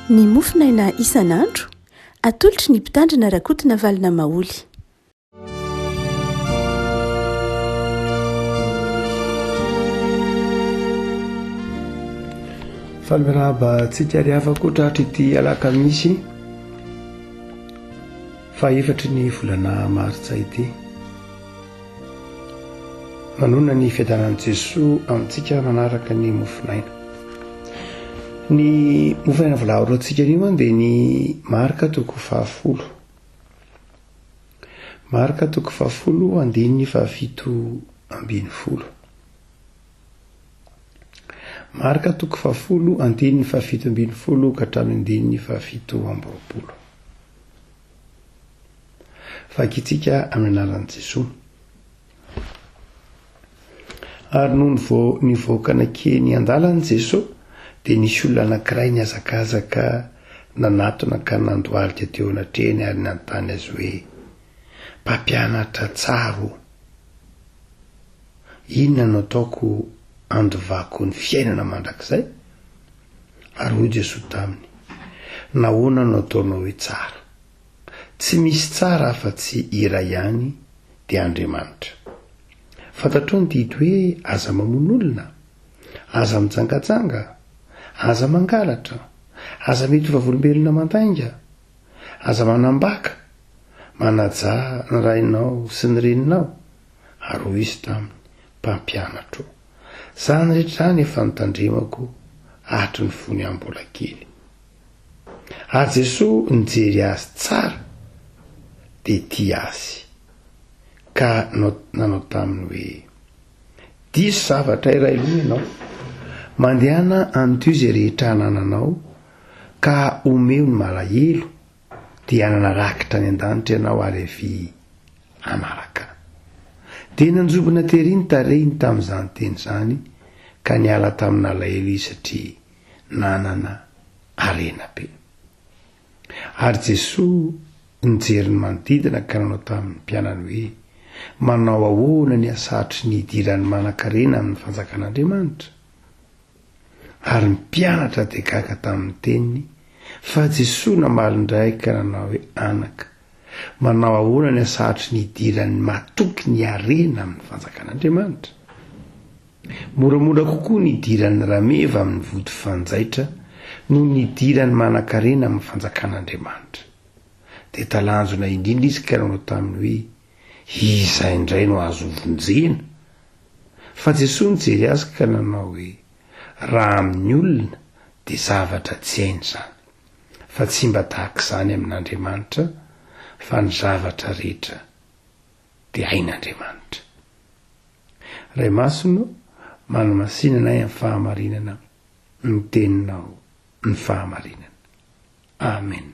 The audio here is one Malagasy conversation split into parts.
Ny mofonaina isan'andro, atolotry ny Mpitandrina Rakotonavalona Maholy. Faly miarahaba antsika ry havako tratry ity alakamisy fahefatry ny volana martsa ity. Manonona ny fiadanan'i Jesoa amintsika manaraka ny mofonaina. Ny mofonaina voalaharoantsika anio dia ny Marka toko fahafolo. Marka toko fahafolo andininy fahafito ambin'ny folo. Marka toko fahafolo andininy fahafito ambin'ny folo ka hatramin'ny andininy fahafito amby roapolo. Vakintsika amin'ny anaran'i Jesoa. Ary nony vao nivoaka nankeny an-dalana Jesoa, dia nisy olona anankiray nihazakazaka nanatona ka nandohalika teo anatrehany ary nanontany azy hoe, Mpampianatra tsara ô, inona no ataoko handovako ny fiainana mandrakizay? Ary hoy Jesoa taminy, Nahoana no ataonao hoe tsara? Tsy misy tsara afa-tsy iray ihany, dia Andriamanitra. Fantatrao ny didy hoe aza mamono olona, aza mijangajanga, aza mangalatra, aza mety ho vavolombelona mandainga, aza manambaka, manajà ny rainao sy ny reninao. Ary hoy izy taminy, Mpampianatro, izany rehetra izany efa notandremako hatry ny fony aho mbola kely. Ary Jesoa nijery azy tsara dia tia azy, ka nanao taminy hoe, Diso zavatra iray loha ianao, mandehana andio izay rehetra anananao ka omeo ny malahelo, dia hanana rakitra any an-danitra ianao ary avia hanaraka. Dia nanjombona tery ny tarehiny tamin'izany teny izany ka niala tamin'alahelo izy satria nanana harena be. Ary Jesoa nijery ny manodidina ka nanao tamin'ny mpianany hoe, Manao ahoana ny hasarotry ny hidiran'ny manan-karena amin'ny fanjakan'Andriamanitra? Ary ny mpianatra dia gaga tamin'ny teniny, fa Jesoa namaly indray ka nanao hoe, Anaka, manao ahoana ny hasarotry ny hidiran'ny matoky ny harena amin'ny fanjakan'Andriamanitra? Moramora kokoa ny hidiran'ny rameva amin'ny vody fanjaitra noho ny hidiran'ny manankarena amin'ny fanjakan'Andriamanitra. Dia talanjona indrindra izy ka nanao taminy hoe, Iza indray no azo hovonjena? Fa Jesoa nijery azy ka nanao hoe, Raha amin'ny olona dia zavatra tsy hainy izany, fa tsy mba tahaka izany amin'Andriamanitra, fa ny zavatra rehetra dia hain'Andriamanitra. Ray Masina ô, manamasina anay amin'ny fahamarinana ny Teninao ny fahamarinana. Amen.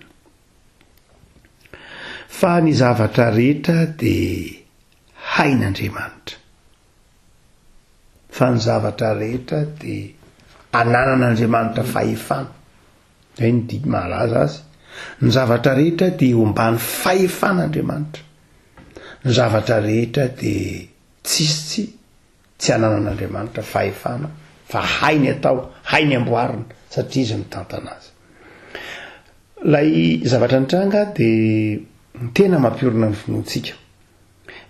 Fa ny zavatra rehetra dia hain'Andriamanitra. Fa ny zavatra rehetra dia ananan'Andriamanitra fahefana. Izay ny didy mahalaza azy. Ny zavatra rehetra dia eo ambany fahefan'Andriamanitra. Ny zavatra rehetra dia tsisy tsy tsy ananan'Andriamanitra fahefana fa hainy atao, hainy amboarina satria izy mitantana azy. Ilay zavatra nitranga dia tena mampiorina ny finoantsika.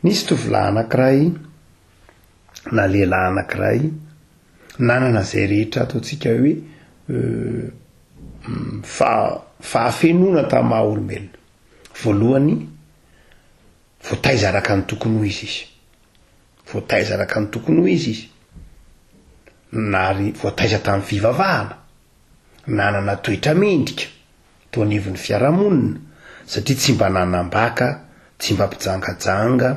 Nisy tovolahy anankiray na lehilahy anankiray nanana izay rehetra ataontsika hoe fahafenoana tamin'ny maha olombelona. Voalohany, voataiza araka ny tokony ho izy izy. Voataiza araka ny tokony ho izy izy. Nary voataiza tamin'ny fivavahana. Nanana toetra mendrika teo anivon'ny fiarahamonina satria tsy mba nanambaka, tsy mba mpijangajanga,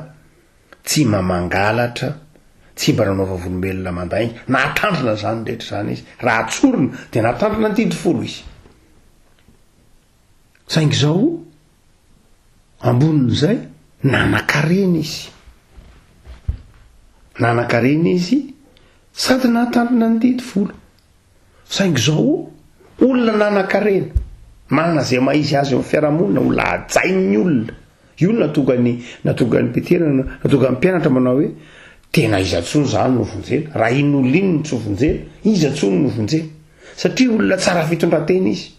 tsy mba mangalatra, tsy mba nanao vavolombelona mandainga. Nahatandrina izany rehetra izany izy. Raha tsorina dia nahatandrina ny didy folo izy. Saingy izao, ambonin'izay, nanan-karena izy. Nanan-karena izy sady nahatandrina ny didy folo. Saingy izao, olona nanan-karena, manana izay maha izy azy eo amin'ny fiarahamonina, olona hajain'ny olona. Io no nahatonga ny, nahatonga an'i Petera, nahatonga ny mpianatra manao hoe, tena iza intsony izany no vonjena? Raha iny olona iny no tsy vonjena, iza intsony no vonjena? Satria olona tsara fitondran-tena izy.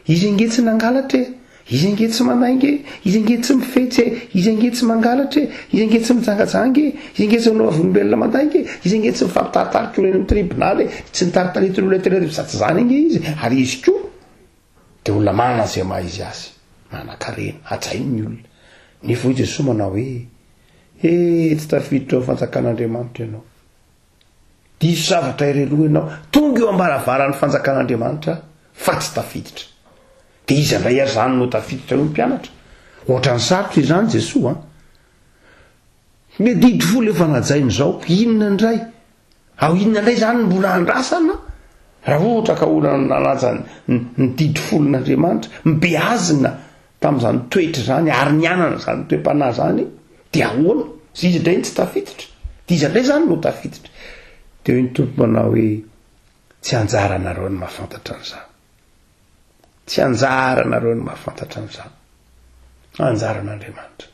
Izy ange tsy nangalatra e! Izy ange tsy manainga e! Izy ange tsy mifetsy e! Izy ange tsy mangalatra e! Izy ange tsy mijangajanga e! Izy ange tsy manao vavolombelona mandainga e! Izy ange tsy mifampitaritarika olona eny amin'ny tribonaly e! Tsy nitaritaritin'ny olona teny an'arivo sa tsy izany ange izy e! Ary izy koa dia olona manana izay maha izy azy, manan-karena, hajainy ny olona. Nefa hoy Jesoa manao hoe, He, tsy tafiditra ao fanjakan'Andriamanitra ianao. Diso zavatra iray loha ianao. Tonga eo am-baravaran'ny fanjakan'Andriamanitra fa tsy tafiditra. Dia iza indray ary izany no tafiditra hoy ny mpianatra? Ohatran'ny sarotra izany Jesoa an! Ny adidy folo efa najaina izao, inona indray? Ao inona indray izany no mbola andrasana? Raha ohatra ka olona nanaja ny didy folon'Andriamanitra, mibeazina tamin'izany toetra izany ary nianana izany toe-panahy izany, dia ahoana? Iza indray no tsy tafiditra? Dia iza indray izany no tafiditra? Dia hoy ny Tompo manao hoe, Tsy anjaranareo ny mahafantatra an'izany. Tsy anjaranareo ny mahafantatra an'izany. Anjaran'Andriamanitra.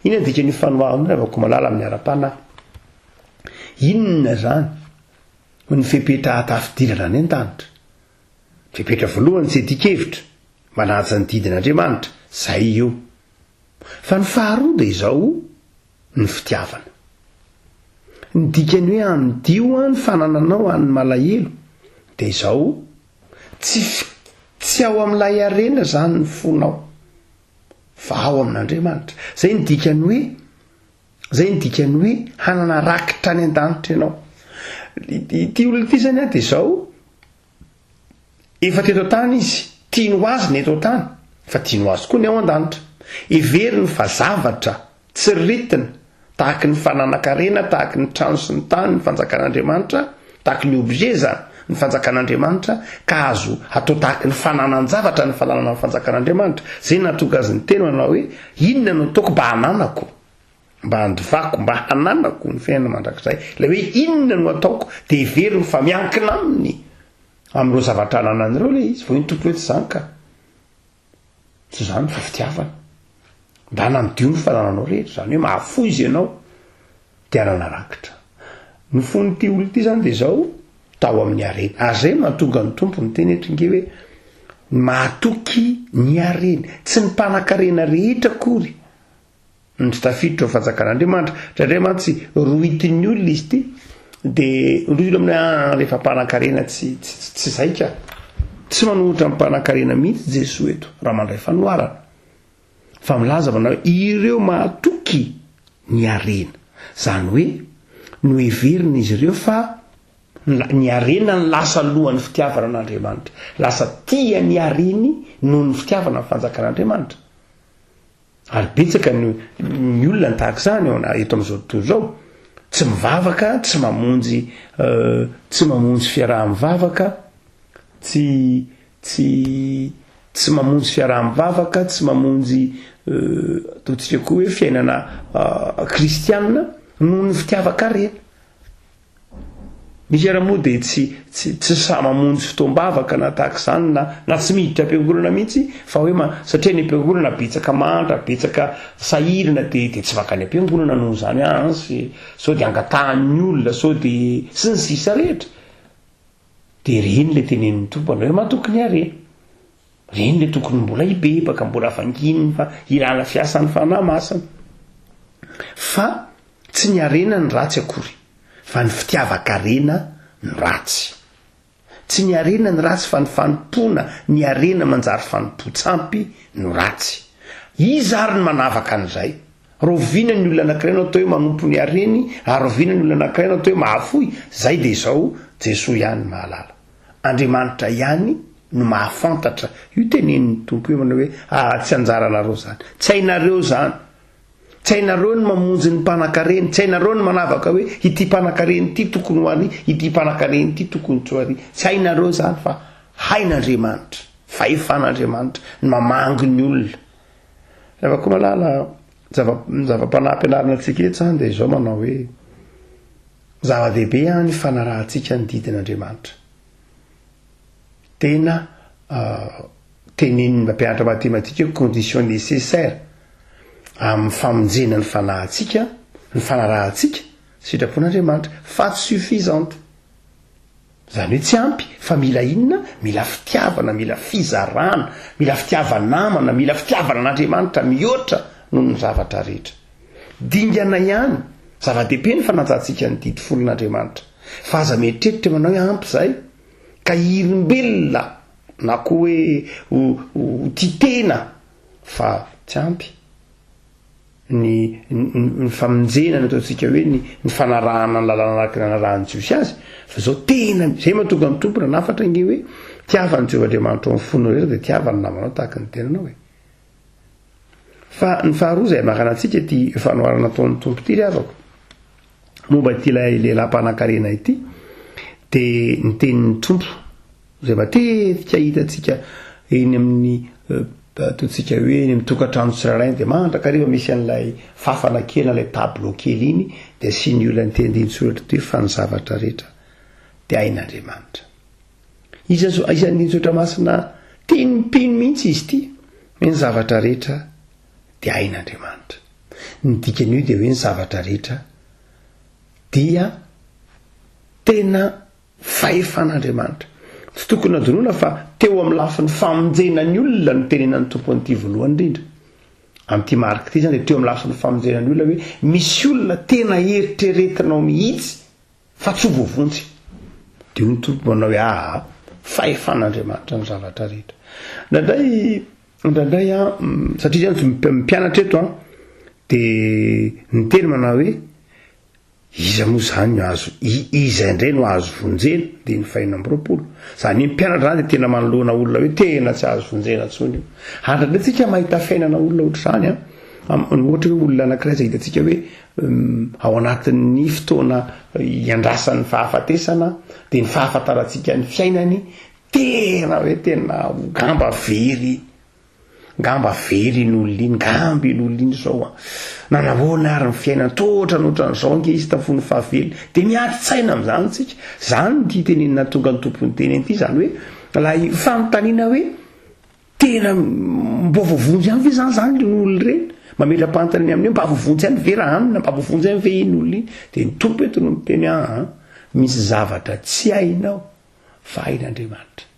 Inona ny dikan'io fanoharana io ry havako malala amin'ny ara-panahy? Inona izany ny fepetra hahatafidirana any an-danitra? Fepetra voalohany tsy etikevitra, manaja ny didin'Andriamanitra, zay io. Fa ny faharoa dia izao, ny fitiavana. Ny dikan'ny hoe amidio ny fanananao an'ny malahelo dia izao, tsy tsy ao amin'ilay harena izany ny fonao, fa ao amin'Andriamanitra. Zay ny dikan'ny hoe Zay ny dikan'ny hoe hanana rakitra any an-danitra ianao. Ity olona ity zany dia izao, efa teto an-tany izy, tiany ho azy ny eto an-tany, fa tiany ho azy koa ny ao an-danitra. Heveriny fa zavatra tsiriritina tahaky ny fananan-karena, tahaky ny trano sy ny tany, ny fanjakan'Andriamanitra, tahaky ny objet zany, ny fanjakan'Andriamanitra, ka azo atao tahaky ny fananan-javatra ny fananana ny fanjakan'Andriamanitra. Zay nahatonga azy niteny manao hoe, inona no ataoko mba hananako? Mba handovako, mba hananako ny fiainana mandrakizay. Ilay hoe inona no ataoko dia heveriny fa miankina aminy, amin'ireo zavatra ananany ireo ilay izy. Vao iny Tompo hoe tsy izany ka. Tsy izany fa fitiavana. Mba hanamidio ny fanananao rehetra, izany hoe mahafoy izy ianao dia hanana rakitra. Ny fon'ity olona ity izany dia izao, tao amin'ny harena. Ary izay no mahatonga ny Tompo miteny eto ange hoe ny mahatoky ny harena. Tsy ny mpanan-karena rehetra akory no tsy tafiditra ao fanjakan'Andriamanitra. Indraindray mantsy rohitin'ny olona izy ity, dia rohitiny amin'ny hoe ah, rehefa mpanan-karena tsy, tsy, tsy zay ka. Tsy manohitra ny mpanan-karena mihitsy Jesoa eto, raha mandray fanoharana. Fa milaza manao hoe ireo mahatoky ny harena. Izany hoe noheverin'izy ireo fa ny harena no lasa alohan'ny fitiavana an'Andriamanitra. Lasa tia ny hareny noho ny fitiavana ny fanjakan'Andriamanitra. Ary betsaka ny ny olona ny tahaka izany eo eto amin'izao tontolo izao. Tsy mivavaka, tsy mamonjy tsy mamonjy fiaraha-mivavaka, tsy tsy tsy mamonjy fiaraha-mivavaka, tsy mamonjy ataontsika koa hoe fiainana kristianina noho ny fitiavan-karena. Misy ara moa dia tsy tsy tsy sahy mamonjy fotoam-bavaka na tahaka izany na na tsy miditra am-piangonana mihitsy fa hoe ma satria any am-piangonana betsaka mahantra, betsaka sahirana dia dia tsy mankany am-piangonana noho izany an sy sao dia angatahan'ny olona sao dia sy ny sisa rehetra. Dia ireny ilay tenenin'ny Tompo anao hoe matoky ny harena. Ireny ilay tokony mbola hibebaka, mbola vangininy fa hilana fiasan'ny Fanahy Masina. Fa tsy ny harena no ratsy akory, fa ny fitiavan-karena no ratsy. Tsy ny harena no ratsy fa ny fanompoana ny harena manjary fanompoan-tsampy no ratsy. Iza ary no manavaka an'izay? Rahoviana ny olona anankiray no atao hoe manompo ny hareny ary rahoviana ny olona anankiray no atao hoe mahafoy? Izay dia izao, Jesoa ihany no mahalala. Andriamanitra ihany no mahafantatra. Io tenenin'ny Tompo io manao hoe, ah, tsy anjaranareo izany. Tsy hainareo izany. Tsy hainareo ny mamonjy ny mpanankarena. Tsy hainareo ny manavaka hoe ity mpanankarena ity tokony ho ary, ity mpanankarena ity tokony tsy ho ary. Tsy hainareo izany fa hain'Andriamanitra, fahefan'Andriamanitra ny mamangy ny olona. Rehefa koa malala, ny zava-panahy ampianarina antsika eto izany dia izao manao hoe, zava-dehibe ny fanarahantsika ny didin'Andriamanitra. Tena tenenin'ny mpampianatra matematika hoe condition nécessaire amin'ny famonjena ny fanahintsika, ny fanarahantsika sitrapon'Andriamanitra, fa tsy suffisante. Izany hoe tsy ampy fa mila inona? Mila fitiavana, mila fizarana, mila fitiava-namana, mila fitiavana an'Andriamanitra mihoatra noho ny zavatra rehetra. Dingana ihany, zava-dehibe ny fanajantsika ny didy folon'Andriamanitra. Fa aza mieritreritra manao hoe ampy izay ka hirimbelona na koa hoe ho tia tena fa tsy ampy. ny ny famonjena ny ataontsika hoe ny ny fanarahana ny lalàna araka ny nanarahan'ny Jiosy azy, fa zao tena zay mahatonga ny Tompo nanafatra ange hoe tiava an'i Jehovah Andriamanitrao amin'ny fonao rehetra dia tiava ny namanao tahaka ny tenanao e. Fa ny faharoa izay hamarana antsika ity fanoharana ataon'ny Tompo ity ry havako, momba ity ilay lehilahy mpanankarena ity, dia ny tenin'ny Tompo izay matetika hitantsika eny amin'ny ataontsika hoe eny amin'ny tokantrano tsirairay dia mandrakariva misy an'ilay fafana kely na ilay tableau kely iny dia asian'ny olona ny tendin-tsoratra ity fa ny zavatra rehetra dia hain'Andriamanitra. Iza zo isan'ny andinin-tsoratra masina tian'ny mpino mihitsy izy ity hoe ny zavatra rehetra dia hain'Andriamanitra. Ny dikan'io dia hoe ny zavatra rehetra dia tena fahefan'Andriamanitra. Tsy tokony hadinoina fa teo amin'ny lafiny famonjena ny olona no tenenan'ny Tompo an'ity voalohany indrindra. Amin'ity marika ity izany dia teo amin'ny lafiny famonjena ny olona hoe misy olona tena eritreretinao mihitsy fa tsy ho voavonjy. Dia hoy ny Tompo manao hoe aa, fahefan'Andriamanitra ny zavatra rehetra. Indraindray, indraindray an, satria izany tsy mpianatra eto an, dia niteny manao hoe Iza moa izany no azo, iza indray no azo vonjena? Andininy fahenina amby 20. Izany hoe mpianatra izany dia tena manoloana olona hoe tena tsy azo vonjena intsony io. Ary indraindray tsika mahita fiainana olona ohatr'izany an, ohatra hoe olona anankiray izay hitantsika hoe ao anatin'ny fotoana iandrasan'ny fahafatesana, dia ny fahafantarantsika ny fiainany, tena hoe tena ngamba very Ngamba very iny olona iny, ngamba iny olona iny izao an! Nanahoana ary ny fiainany, toa ohatrany ohatran'izao ange izy tamin'ny fony fahavelony. Dia miady tsaina amin'izany isika. Izany no tia tenenina nahatonga ny Tompo niteny an'ity, izany hoe ilay fanontaniana hoe tena mba voavonjy ihany ve izany izany ireny olona ireny? Mametra-panontaniana amin'ny hoe mba voavonjy ihany ve raha aminy, mba voavonjy ihany ve iny olona iny? Dia ny Tompo eto no miteny hoe aa, misy zavatra tsy hainao fa hain'Andriamanitra.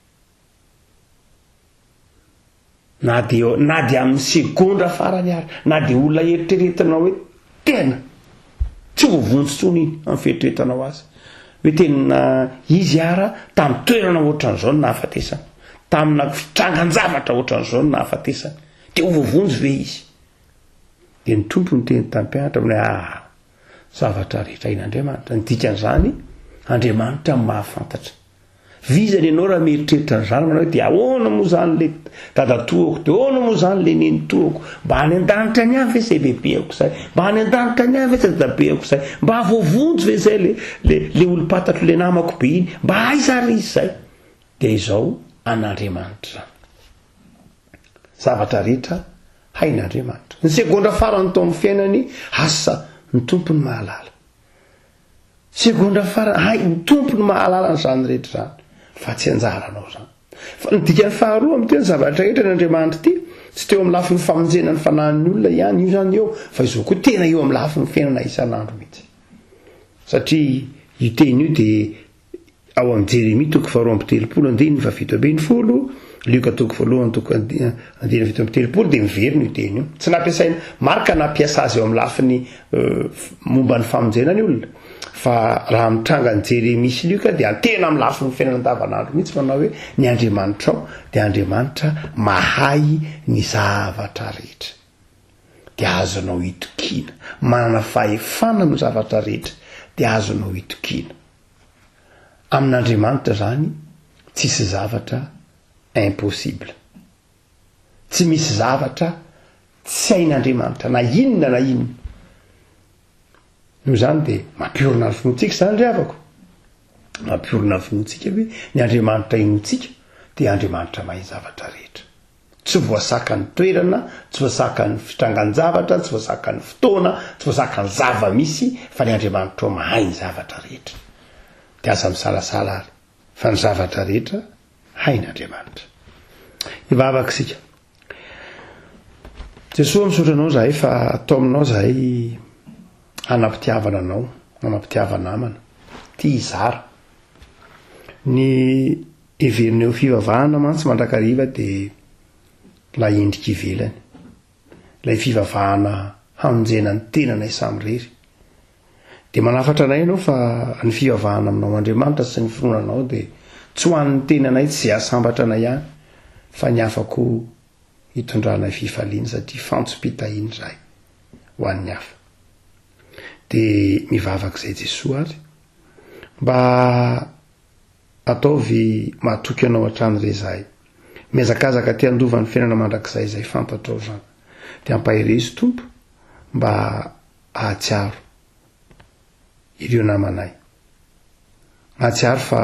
Na dia na dia amin'ny segondra farany ary, na dia olona eritreretinao hoe tena tsy ho voavonjy intsony iny amin'ny fieritreretanao azy. Hoe tena izy ara tamin'ny toerana ohatran'izao no nahafatesany, tamina fitrangan-javatra ohatran'izao no nahafatesany. Dia ho voavonjy ve izy? Dia ny Tompo niteny tamin'ny mpianatra hoe ah, zavatra rehetra hain'Andriamanitra. Ny dikan'izany, Andriamanitra mahafantatra. Vizana ianao raha mieritreritra an'izany manao hoe dia ahoana moa izany le dadatoako, dia ahoana moa izany le nenitoako, mba any an-danitra any ihany ve izay bebeako izay, mba any an-danitra any ihany ve izay dadabeako izay, mba voavonjy ve izay le le le olom-pantatro le namako be iny, mba aiza ary izy izay? Dia izao an'Andriamanitra izany. Zavatra rehetra hain'Andriamanitra. Ny segondra farany tao amin'ny fiainany, asa ny Tompo no mahalala. Segondra farany, hay, ny Tompo no mahalala an'izany rehetra izany, fa tsy anjaranao izany. Fa ny dikany faharoa amin'ity ny zavatra rehetra ny Andriamanitra ity, tsy teo amin'ny lafiny famonjena ny fanahin'ny olona ihany, io izany eo, fa izao koa tena eo amin'ny lafiny fiainana isan'andro mihitsy. Satria io teny io dia Ao amin'ny Jeremia toko faharoa 32 andininy faha 17, Lioka toko voalohany toko andininy 37 dia miverina io teny io. Tsy nampiasaina, Marka nampiasa azy eo amin'ny lafiny momba ny famonjena ny olona. Fa raha mitranga ny Jeremia sy Lioka dia tena amin'ny lafiny fiainana andavanandro mihitsy manao hoe ny Andriamanitrao dia Andriamanitra mahay ny zavatra rehetra. Dia azonao itokiana. Manana fahefana amin'ny zavatra rehetra dia azonao itokiana. Amin'Andriamanitra zany tsisy zavatra impossible. Tsy misy zavatra tsy hain'Andriamanitra na inona na inona. Noho izany dia mampiorina ny finoantsika izany ry havako. Mampiorina ny finoantsika hoe ny Andriamanitra inoantsika dia Andriamanitra mahay zavatra rehetra. Tsy voasakan'ny toerana, tsy voasakan'ny fitrangan-javatra, tsy voasakan'ny fotoana, tsy voasakan'ny zava-misy fa ny Andriamanitrao mahay ny zavatra rehetra. Dia aza misalasala ary fa ny zavatra rehetra hain'Andriamanitra. Hivavaka isika. Jesoa misaotra anao zahay fa atao aminao zahay hanam-pitiavana anao, hanam-pitiava-namana, tia hizara. Ny heverinay ho fivavahana mantsy mandrakariva dia ilay endrika ivelany, ilay fivavahana hamonjena ny tenanay samirery. Dia manafatra anay ianao fa ny fivavahana aminao Andriamanitra sy ny finoana anao dia tsy ho an'ny tenanay tsy izay hahasambatra anay ihany fa ny hafa koa hitondranay fifaliana satria fantsom-pitahiana izahay ho an'ny hafa. Dia mivavaka izay Jesoa ary mba ataovy mahatoky anao hatrany re izahay. Mihazakazaka te handova ny fiainana mandrakizay izay fantatrao izany. Dia ampaherezo Tompo mba hahatsiaro ireo namanay. Hahatsiaro fa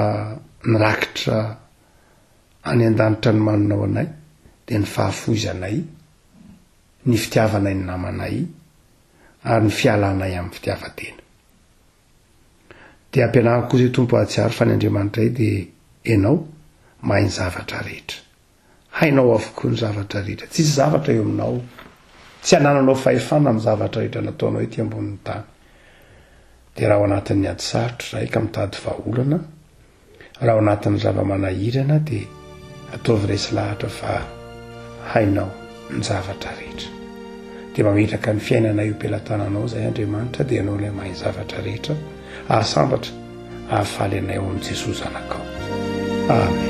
ny rakitra any an-danitra nomaninao anay dia ny fahafoizanay, ny fitiavanay ny namanay, ary ny fialanay amin'ny fitiavan-tena. Dia ampianaro koa izay Tompo hahatsiaro fa ny Andriamanitray dia Ianao mahay ny zavatra rehetra. Hainao avokoa ny zavatra rehetra. Tsisy zavatra eo aminao tsy anananao fahefana amin'ny zavatra rehetra nataonao ety ambonin'ny tany. Dia raha ao anatin'ny ady sarotra izahay ka mitady vahaolana, raha ao anatin'ny zava-manahirana dia ataovy resy lahatra fa hainao ny zavatra rehetra. Dia mametraka ny fiainanay eo am-pelatananao izahay Andriamanitra dia Ianao ilay mahay zavatra rehetra, hahasambatra, hahafaly anay ao amin'i Jesoa Zanakao. Amen.